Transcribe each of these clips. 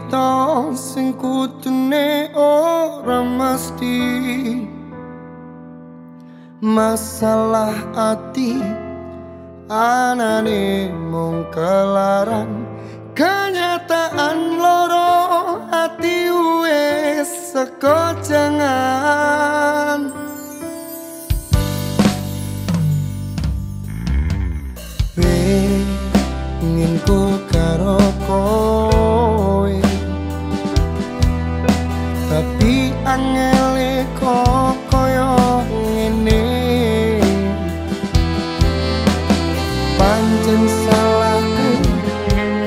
cerita sing kudune ora mesti. Masalah ati anane mung kelaran, kenyataan loro ati wis sekojangan. Pengen ku karo kowe, tapi angele kok koyo ngene. Pancen salahku,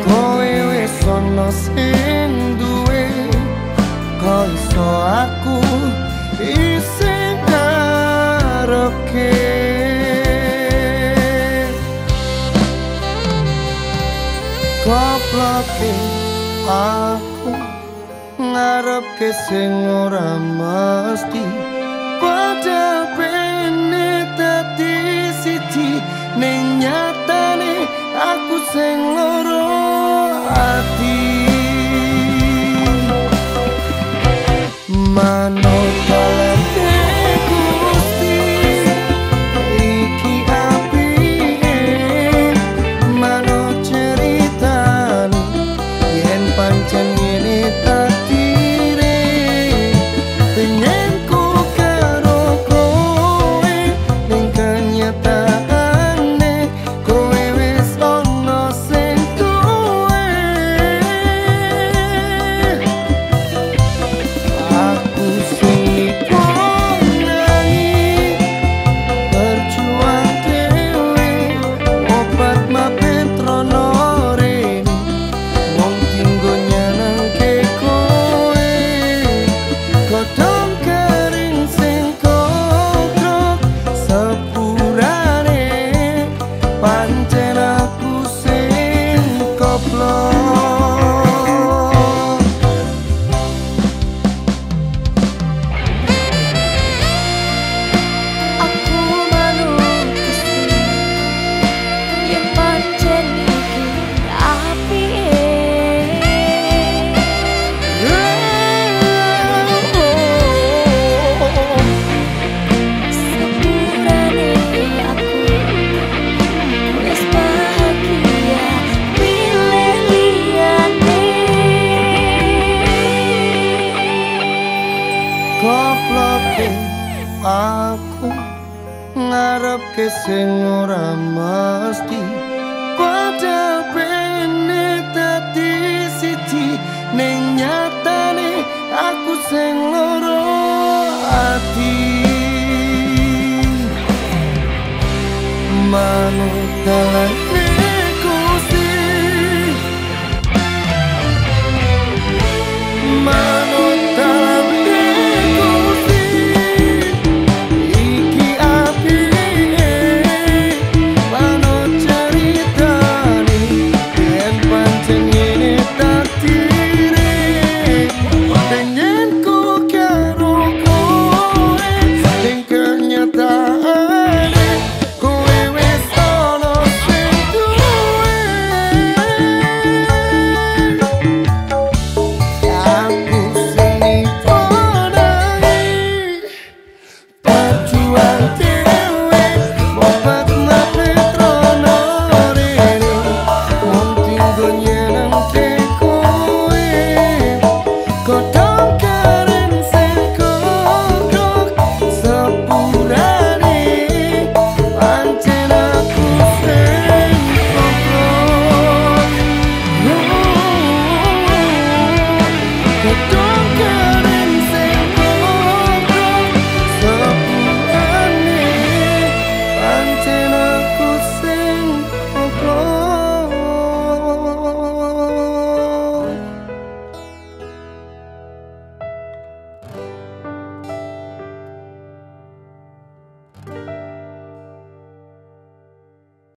kowe wis ana sing duwe, kok iso aku isih ngarepke. Gobloke aku ngarepke sing ora mesti, padha pene dadi siji, ning nyatane aku sing loro ati. Manut dalane Gusti iki apike, manut ceritane yen pancen ngene takdire. Pengen ku karo kowe, ning kenyataane kowe wis ana sing duwe. Aku sing nangis berjuang dhewe, obat mapetrono rene, wong tinggo nyenengke kowe. Godhong kering sing kokrok sepurane, pancen aku sing goblok. Aku manut Gusti yen pancen iki apike. Sepurane aku wis bahagia pilih liyane. Gobloke aku ngarepke sing ora mesti, padha pene dadi siji, ning nyatane aku sing loro ati. Manut dalane Gusti, manut dalane Gusti iki apike, manut ceritane yen pancen ngene takdire. Pengen ku karo kowe, ning kenyataane kowe wis ana sing duwe. Aku sing nangis berjuang dhewe, obat mapetrono rene, wong tinggo nyenengke kowe. Godhong kering sing kokrok sepurane, pancen aku sing goblok. Godhong